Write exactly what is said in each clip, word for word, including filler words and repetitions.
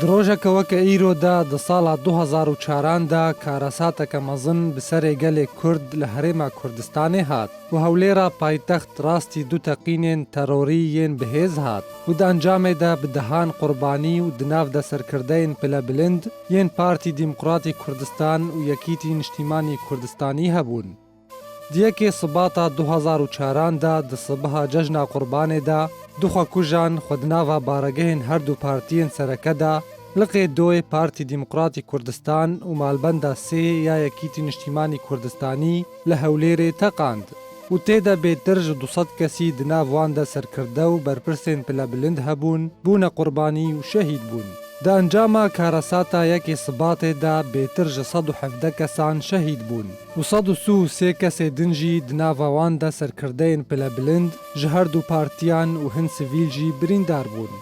Di rojeke weke îro de di sala du hezar û çaran de karesateke mezin bi serê gelê Kurd li Herêma Kurdistanê hat û Hewlêra paytext rastî du teqînên terorî yên bihêz hat û di encamê de bi dehan qurbanî û di nav de serkirdeyên pilebilind yên Partî Demokratî Kurdistan û Yekîtî Niştîmanî Kurdistanî hebûn. Di yekê Sibata du hezar û çaran de di sibiha cejna Qurbanê de du xwekujan xwe di nava baregehên her du partiyên sereke de liqê doyê Partî Demokratî Kurdistan û malbenda sê ya Yekîtî Niştîmanî Kurdistanî li Hewlêrê teqand û tê de bêtir ji du sed kesî di nav wan de serkirde û berpirsên pilebilind hebûn, bûne qurbanî û şehîd bûn. Di encama karesata yekê Sibatê de bêtir ji sed û hevdeh kesan şehîd bûn û sed û sî û sê kesê din jî di nava wan de serkirdeyên pilebilind ji her du partiyan û hin sivîl jî birîndar bûn.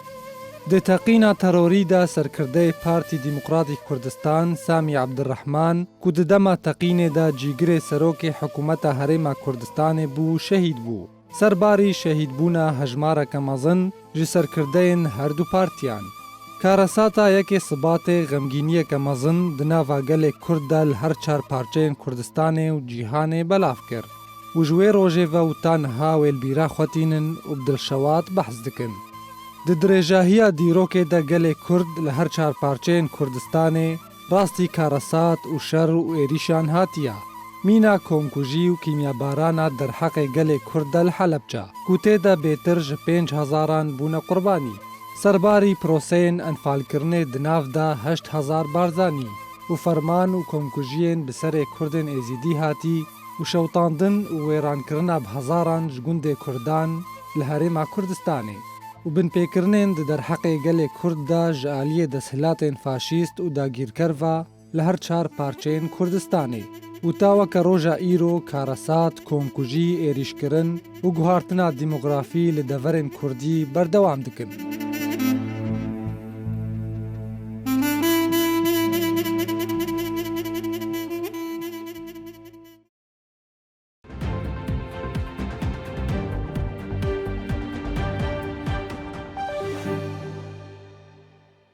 Di teqîna terorî de serkirdeyê Partî Demokratîk Kurdistan Samî Ebdirehman, ku di dema teqînê de cîgirê serokê hikûmeta Herêma Kurdistanê bû, şehîd bû. Serbarî şehîdbûna hejmareke mezin ji serkirdeyên her du partiyan. Karesata yekê Sibatê xemgîniyeke mezin di nava gelê Kurd de li her çar parçeyên Kurdistanê û cîhanê belav kir û ji wê rojê ve û ta niha wê li bîra xwe tînin û bi dilşewat behs dikin. Di dirêjahiya dîrokê de gelê Kurd li her çar parçeyên Kurdistanê rastî karesat û şer û êrîşan hatiye. Mîna komkujî û kîmyabarana derheqê gelê Kurd de li Helebce, ku tê de bêtir ji pênc hezaran bûne qurbanî. Serbarî proseyên enfalkirinê di nav de heşt hezar Barzanî û ferman û komkujiyên bi serê Kurdên Êzîdî hatî û şewitandin û wêrankirina bi hezaran ji gundê Kurdan li Herêma Kurdistanê û binpêkirinên di derheqê gelê Kurd de ji aliyê desthilatên faşîst û dagîrker ve li her çar parçeyên Kurdistanê û ta weke roja îro karesat, komkujî, êrîşkirin û guhartina demografî li deverên Kurdî berdewam dikin.